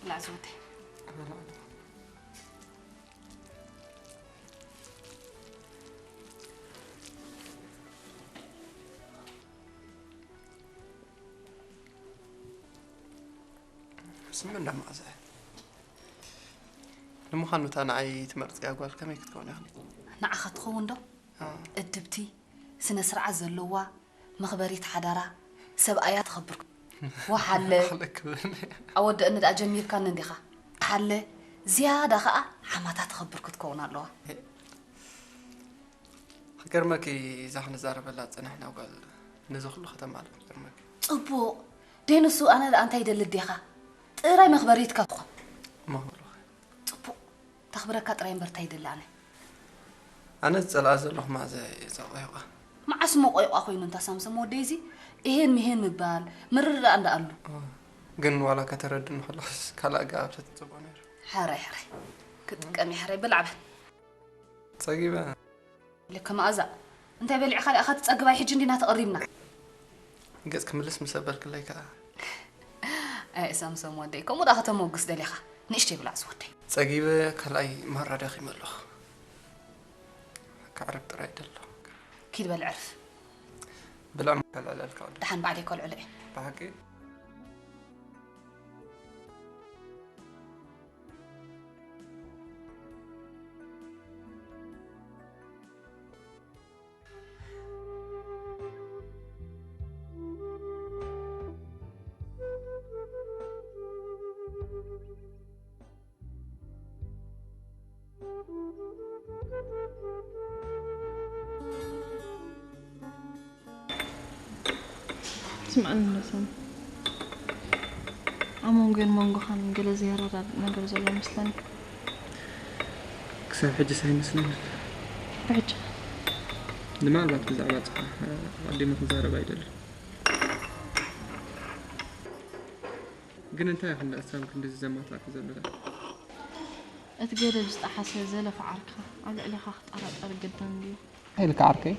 ብላዕ ዝወደይ። ስሚ እንዳ መኣዛ እያ። ንምዃኑ እታ ንዓይ ትመርፅያ ጓል ከመይ ክትከውን እያ ክኒ? ንዓኻ ትኸውን ዶ? እድብቲ፣ ስነ ስርዓት ዘለዋ፣ መኽበሪት ሓዳራ፣ ሰብኣያ ተኸብር። ወሓለ። ሓለ ክብል። ኣወደእኒ ደኣ ጀሚርካኒ እንዲኻ። ሓለ ዝያዳ ኸኣ ሓማታ ተኸብር ክትከውን ኣለዋ። ክገርመኪ፣ እዛ ክንዛረበላ ዝጸናሕና ጓል ነዚ ኩሉ ከተማልእ ክገርመኪ። ጽቡቕ። ደይ ንሱ ኣነ ደኣ እንታይ ይደሊ ዴኻ? ጥራይ መኽበሪትካ ትኾን። መኽበሪ። ጽቡቕ። ተኽብረካ ጥራይ እምበር እንታይ ይደሊ ኣነ? ኣነ ዝጸልኣ ዘለኹ ማዘ እየ ዘቆይቋ። መዓስ መቆይቋ ኮይኑ እንታ ሳምሰም ወደይ እዚ እሄን ምሄን ምባል ምርርዳእ እንዳ ኣሉ። ግን ዋላ ከተረድኒ ከለኹስ ካልእ ኣገባብ ተትጽብኦ ነይሩ። ሕራይ ሕራይ ክጥቀም እየ ሕራይ ብላዕ በል። ጸጊበ። ልክ መኣዛ እንታይ በሊዕኻ ደኣ ክትጸግብ ኣይ ሕጂ እንዲና ተቐሪብና። ገጽ ክምልስ ምስ ኣበልክለይ ከኣ። ኣይ ሳምሶም ወደይ ከምኡ ደኣ ከተመጉስ ደሊኻ ንእሽተይ ብላዕ ዝወደይ። ጸጊበ ካልኣይ ማራ ደኺመ ኣለኹ። ከዕርፍ ጥራይ ደሎ። ኪድ በል ዕርፍ። ብልዕ እሞ ከልዕለልካ ወደይ። ደሓን ባዕለይ ከልዕሎ እየ። ብሓቂ? ስምዓኒ እንዶ ሳሚ፣ ኣብ መንጎይን መንጎኻን ገለ ዘየረዳድእ ነገር ዘሎ ይመስለኒ። ክሳብ ሕጅስ ኣይመስለንን። ብሕጂ ንምናልባት ብዛዕባ ጽሓ ኣቐዲመ ክዛረብ ኣይደልን። ግን እንታይ ኢኺ ንሳም ክንድዚ ዘማትኣኪ ዘሎ ደኣ? እቲ ገደል ዝጠሓሰ ዘለፋ ዓርክኻ ኣብ ልዕሌኻ ክጠራጠር ግድን ድዩ? እንታይ ኢልካ ዓርከይ?